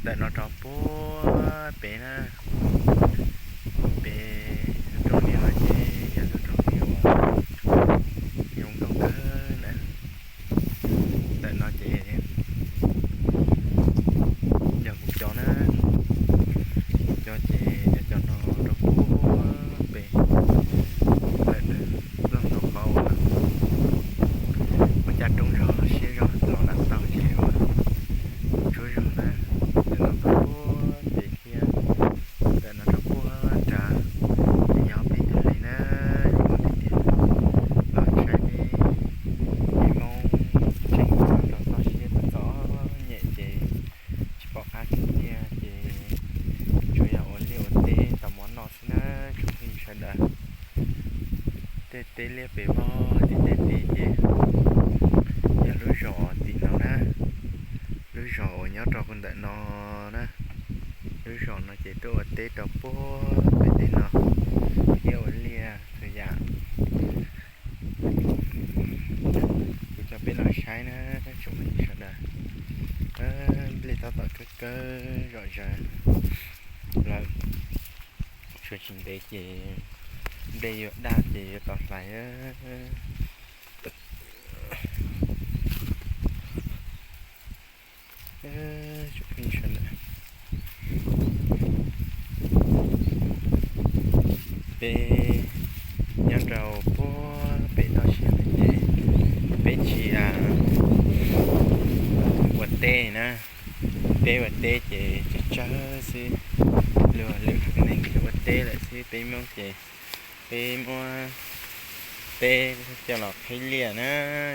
Ntawm no rau puag pem na, pem rau niam no ces yog lub rau niam uas zoo nkauj kawg na. Ntawm no ces yog kuv cov na, kuv cov ces yog cov no rau puag pem lawm, lub hauv qhov uas ua cas roob zog siab zog los nram taug zem uas tsuab zog na. Ntawm no rau puag pem thiab, ntawm no rau puag nrad, yog peb tus hli na, yus mus tiag tiag los saib peb Hmoob tseem rau txoj siab txom nyem ces tsis pom qab kiag ces tsuas yog ua liaj ua teb tau mov noj xwb na tsoom phooj ywg sawv daws. Tej teb liaj pem vog tim tej tid ces yog lub zos tim no na, lub zos uas nyob rau ntawm no na. Lub zos no ces tuaj ua teb rau puag pem tej no thiab ua liaj txhua yam. Kuv coj peb los saib na tsoom phooj ywg sawv daws. Nplej tab tom kawg kawg zom zaws lawm, tshuav tsis ntev ces nplej yuav daj ces yuav tau hlais. Peb nyob rau puag pem toj siab no ces peb tsis ua teb na, peb ua teb ces tsawg tsawg xwb, luag lwm neeg ua teb lawm xwb, peb Hmoob ces peb muab teb coj los qheb liaj na,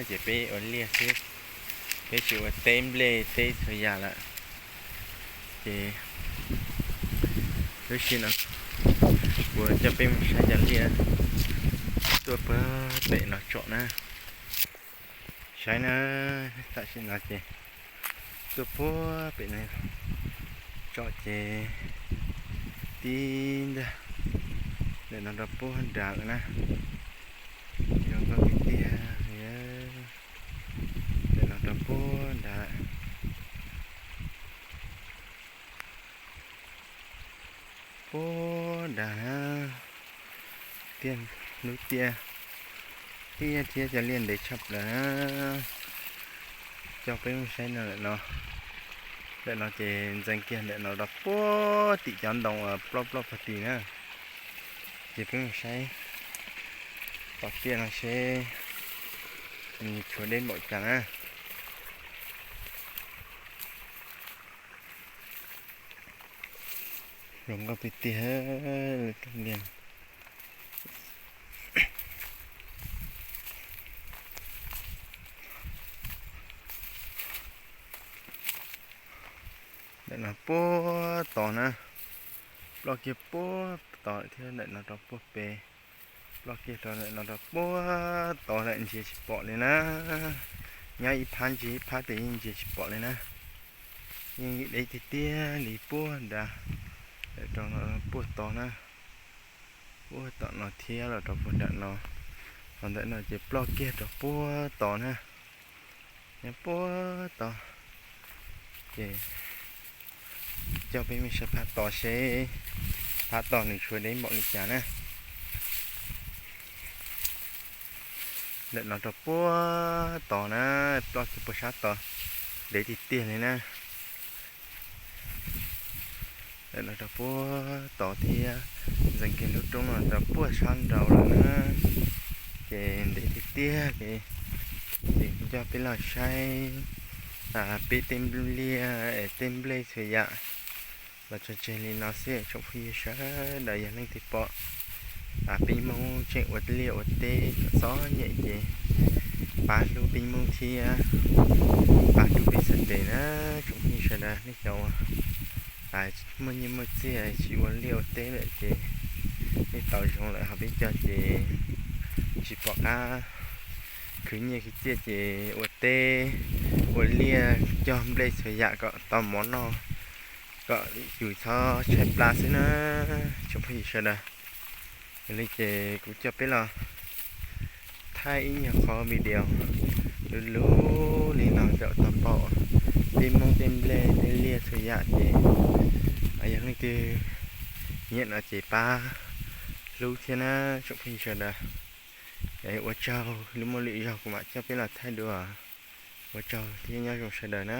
ces peb ua liaj xwb, peb tsis ua teb nplej teb txhua yam lawm. Ces lub sij hawm no kuv coj peb mus saib cov liaj tuaj puag pem no tsom na. Saib na, tam sim no ces tuaj puag pem no tsom ces tib ntag, ntawm no rau puag nrad lawm na. Zoo nkauj tiag tiag, ntawm no rau puag nrad, puag nrad na. Tiaj, lub tiaj tiaj thiab cov liaj ntev tshaj plaws na. Coj peb mus saib no lawm no, ntawm no ces ntxeev kiag ntawm no rau puag tim cov ntoo uas ploj ploj puag tim na. Ces peb mus saib tom tiaj no seb nws tshuav deb npaum cas na. Zoo nkauj tiag tiag li. Ntawm no puag tod na, ploj kiag puag tod thiab ntawm no rau puag pem, ploj kiag rau ntawm no rau puag tod lawm ntsia tsis pom li na. Nyob ib phab ntsia ib phab ces yeej ntsia tsis pom li na. Yeej deb tiag tiag li puag nrad, puag tod na, puag tom no thiab los rau puag nram no. Ho ntawm no ces ploj kiag rau puag tod na, nyob puag tod. Ces coj peb mus saib phab tod seb phab tod nws tshuav deb npaum li cas na. Ntawm no rau puag tod na, ploj kiag puag sab tod, deb tiag tiag li na. Ntawm no rau puag tod thiab, ntxeev kiag lub roob no rau puag sab nraud lawm na. Ces ntev tiag tiag li. Ces kuv coj peb los saib peb tej liaj es tej nplej txhua yam los tso tseg li no xwb tsoom phooj ywg sawv daws. Yog leej twg pom peb Hmoob tseem ua liaj ua teb txom nyem ces pab hlub peb Hmoob thiab pab hlub peb sawv daws na tsoom phooj ywg sawv daws. Nej cov uas muaj nyiaj muaj txiag tsis ua liaj ua teb lawm ces nej tau zoo lawm, ho peb cov ces tsis pom qab khwv nyiaj khwv txiaj ces ua teb ua liaj cog nplej txhua yam kom tau mov noj, kom yus txhob tshaib plab xwb na tsoom phooj ywg sawv daws. Yog li ces kuv coj peb los thaij ib nyuag qhov video luv luv li no kom tau pom tej moob tej nplej tej liaj txhua yam ces yog leej twg nyiam no ces pab hlub thiab na tsoom phooj ywg sawv daws. Ua tsaug, lwm muaj lwm zaug kuv mam coj peb los thaij dua. Ua tsaug thiab nyob zoo sawv daws na.